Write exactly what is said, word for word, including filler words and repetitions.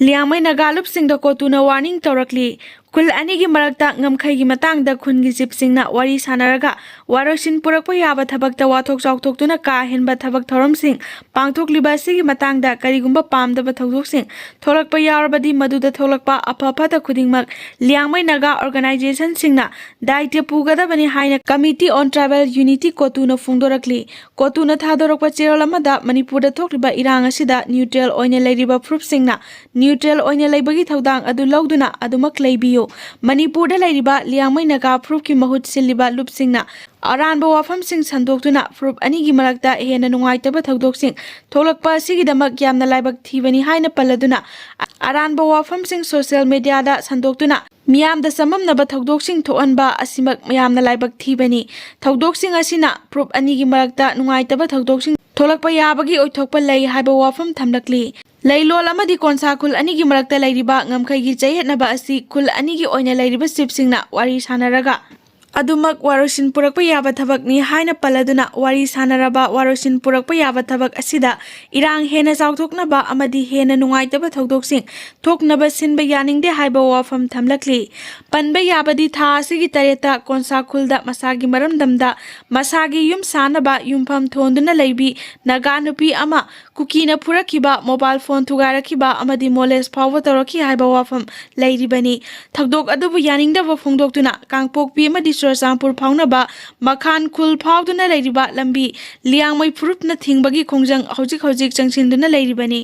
Liangmai Naga ꯂꯨꯞꯁꯤꯡꯗ ꯀꯣꯇꯨꯅ warning ꯇꯧꯔꯛꯂꯤ꯫ ꯈꯨꯜ ꯑꯅꯤꯒꯤ ꯃꯔꯛꯇ ꯉꯝꯈꯩꯒꯤ ꯃꯇꯥꯡꯗ ꯈꯨꯟꯒꯤ ꯆꯤꯞꯁꯤꯡꯅ ꯋꯥꯔꯤ ꯁꯥꯟꯅꯔꯒ ꯋꯥꯔꯣꯏꯁꯤꯟ ꯄꯨꯔꯛꯄ ꯌꯥꯕ ꯊꯕꯛꯇ ꯋꯥꯊꯣꯛ ꯆꯥꯎꯊꯣꯛꯇꯨꯅ ꯀꯥ ꯍꯦꯟꯕ ꯊꯕꯛ ꯊꯧꯔꯝꯁꯤꯡ ꯄꯥꯡꯊꯣꯛꯂꯤꯕ ꯑꯁꯤꯒꯤ ꯃꯇꯥꯡꯗ ꯀꯔꯤꯒꯨꯝꯕ ꯄꯥꯝꯗꯕ ꯊꯧꯗꯣꯛꯁꯤꯡ ꯊꯣꯛꯂꯛꯄ ꯌꯥꯎꯔꯕꯗꯤ ꯃꯗꯨꯗ ꯊꯣꯛꯂꯛꯄ ꯑꯐ ꯐꯠꯇ ꯈꯨꯗꯤꯡꯃꯛ ꯂꯤꯌꯥꯡꯃꯩ ꯅꯥꯒꯥ ꯑꯣꯔꯒꯅꯥꯏꯖꯦꯁꯟꯁꯤꯡꯅ ꯗꯥꯏꯇ꯭ꯌ ꯄꯨꯒꯗꯕꯅꯤ ꯍꯥꯏꯅ Committee on Tribal Unity ꯀꯣꯇꯨꯅ ꯐꯣꯡꯗꯣꯔꯛꯂꯤ꯫ ꯀꯣꯇꯨꯅ ꯊꯥꯗꯣꯔꯛꯄ ꯆꯦꯔꯣꯜ ꯑꯃꯗ ꯃꯅꯤꯄꯨꯔꯗ ꯊꯣꯛꯂꯤꯕ ꯏꯔꯥꯡ ꯑꯁꯤꯗ ꯅ꯭ꯌꯨꯇ꯭ꯔꯦꯜ ꯑꯣꯏꯅ ꯂꯩꯔꯤꯕ ꯐꯨꯔꯨꯞꯁꯤꯡꯅ ꯅ꯭ꯌꯨꯇ꯭ꯔꯦꯜ ꯑꯣꯏꯅ ꯂꯩꯕꯒꯤ ꯊꯧꯗꯥꯡ ꯑꯗꯨ ꯂꯧꯗꯨꯅ ꯑꯗꯨꯃꯛ ꯂꯩꯕꯤꯌꯨ꯫ ꯃꯅꯤꯄꯨꯔꯗ ꯂꯩꯔꯤꯕ ꯂꯤꯌꯥꯡꯃꯩ ꯅꯥꯒꯥ ꯐꯨꯔꯨꯞꯀꯤ ꯃꯍꯨꯠ ꯁꯤꯜꯂꯤꯕ ꯂꯨꯞꯁꯤꯡꯅ ꯑꯔꯥꯟꯕ ꯋꯥꯐꯝꯁꯤꯡ ꯁꯟꯗꯣꯛꯇꯨꯅ ꯐꯨꯔꯨꯞ ꯑꯅꯤꯒꯤ ꯃꯔꯛꯇ ꯍꯦꯟꯅ ꯅꯨꯡꯉꯥꯏꯇꯕ ꯊꯧꯗꯣꯛꯁꯤꯡ ꯊꯣꯛꯂꯛꯄ ꯑꯁꯤꯒꯤꯗꯃꯛ ꯌꯥꯝꯅ ꯂꯥꯏꯕꯛ ꯊꯤꯕꯅꯤ ꯍꯥꯏꯅ ꯄꯜꯂꯗꯨꯅ, ꯑꯔꯥꯟꯕ ꯋꯥꯐꯝꯁꯤꯡ ꯁꯣꯁꯤꯌꯦꯜ ꯃꯦꯗꯤꯌꯥꯗ ꯁꯟꯗꯣꯛꯇꯨꯅ ꯃꯤꯌꯥꯝꯗ ꯆꯃꯝꯅꯕ ꯊꯧꯗꯣꯛꯁꯤꯡ ꯊꯣꯛꯍꯟꯕ ꯑꯁꯤꯃꯛ ꯃꯌꯥꯝꯅ ꯂꯥꯏꯕꯛ ꯊꯤꯕꯅꯤ꯫ ꯊꯧꯗꯣꯛꯁꯤꯡ ꯑꯁꯤꯅ ꯐꯨꯔꯨꯞ ꯑꯅꯤꯒꯤ ꯃꯔꯛꯇ ꯅꯨꯡꯉꯥꯏꯇꯕ ꯊꯧꯗꯣꯛꯁꯤꯡ ꯊꯣꯛꯂꯛꯄ ꯌꯥꯕꯒꯤ ꯑꯣꯏꯊꯣꯛꯄ ꯂꯩ ꯍꯥꯏꯕ ꯋꯥꯐꯝ ꯊꯝꯂꯛꯂꯤ꯫ ꯂꯩꯂꯣꯜ ꯑꯃꯗꯤ ꯀꯣꯟꯁꯥ ꯈꯨꯜ ꯑꯅꯤꯒꯤ ꯃꯔꯛꯇ ꯂꯩꯔꯤꯕ ꯉꯝꯈꯩꯒꯤ ꯆꯌꯦꯠꯅꯕ ꯑꯁꯤ ꯈꯨꯜ ꯑꯅꯤꯒꯤ ꯑꯣꯏꯅ ꯂꯩꯔꯤꯕ ꯆꯤꯞꯁꯤꯡꯅ ꯋꯥꯔꯤ ꯁꯥꯟꯅꯔꯒ ꯑꯗꯨꯃꯛ ꯋꯥꯔꯣꯏꯁꯤꯟ ꯄꯨꯔꯛꯄ ꯌꯥꯕ ꯊꯕꯛꯅꯤ ꯍꯥꯏꯅ ꯄꯜꯂꯗꯨꯅ, ꯋꯥꯔꯤ ꯁꯥꯟꯅꯔꯕ ꯋꯥꯔꯣꯏꯁꯤꯟ ꯄꯨꯔꯛꯄ ꯌꯥꯕ ꯊꯕꯛ ꯑꯁꯤꯗ ꯏꯔꯥꯡ ꯍꯦꯟꯅ ꯆꯥꯎꯊꯣꯛꯅꯕ ꯑꯃꯗꯤ ꯍꯦꯟꯅ ꯅꯨꯡꯉꯥꯏꯇꯕ ꯊꯧꯗꯣꯛꯁꯤꯡ ꯊꯣꯛꯅꯕ ꯁꯤꯟꯕ ꯌꯥꯅꯤꯡꯗꯦ ꯍꯥꯏꯕ ꯋꯥꯐꯝ ꯊꯝꯂꯛꯂꯤ꯫ ꯄꯟꯕ ꯌꯥꯕꯗꯤ ꯊꯥ ꯑꯁꯤꯒꯤ ꯇꯔꯦꯠꯇ ꯀꯣꯟꯁꯥ ꯈꯨꯜꯗ ꯃꯁꯥꯒꯤ ꯃꯔꯝꯗꯝꯗ ꯃꯁꯥꯒꯤ ꯌꯨꯝ ꯁꯥꯅꯕ ꯌꯨꯝꯐꯝ ꯊꯣꯟꯗꯨꯅ ꯂꯩꯕꯤ ꯅꯥꯒꯥ ꯅꯨꯄꯤ ꯑꯃ ꯀꯨꯀꯤꯅ ꯐꯨꯔꯛꯈꯤꯕ, ꯃꯣꯕꯥꯏꯜ ꯐꯣꯟ ꯊꯨꯒꯥꯏꯔꯛꯈꯤꯕ ꯑꯃꯗꯤ ꯃꯣꯂꯦꯁ ꯐꯥꯎꯕ ꯇꯧꯔꯛꯈꯤ ꯍꯥꯏꯕ ꯋꯥꯐꯝ ꯂꯩꯔꯤꯕꯅꯤ꯫ ꯊꯧꯗꯣꯛ ꯑꯗꯨꯕꯨ ꯌꯥꯅꯤꯡꯗꯕ ꯐꯣꯡꯗꯣꯛꯇꯨꯅ ꯀꯥꯡꯄꯣꯛꯄꯤ ꯑꯃꯗꯤ ꯆꯨꯔꯆꯥꯟꯄꯨꯔ ꯐꯥꯎꯅꯕ ꯃꯈꯥꯟ ꯈꯨꯜ ꯐꯥꯎꯗꯨꯅ ꯂꯩꯔꯤꯕ ꯂꯝꯕꯤ ꯂꯤꯌꯥꯡꯃꯩ ꯐꯨꯔꯨꯞꯅ ꯊꯤꯡꯕꯒꯤ ꯈꯣꯡꯖꯪ ꯍꯧꯖꯤꯛ ꯍꯧꯖꯤꯛ ꯆꯪꯁꯤꯟꯗꯨꯅ ꯂꯩꯔꯤꯕꯅꯤ꯫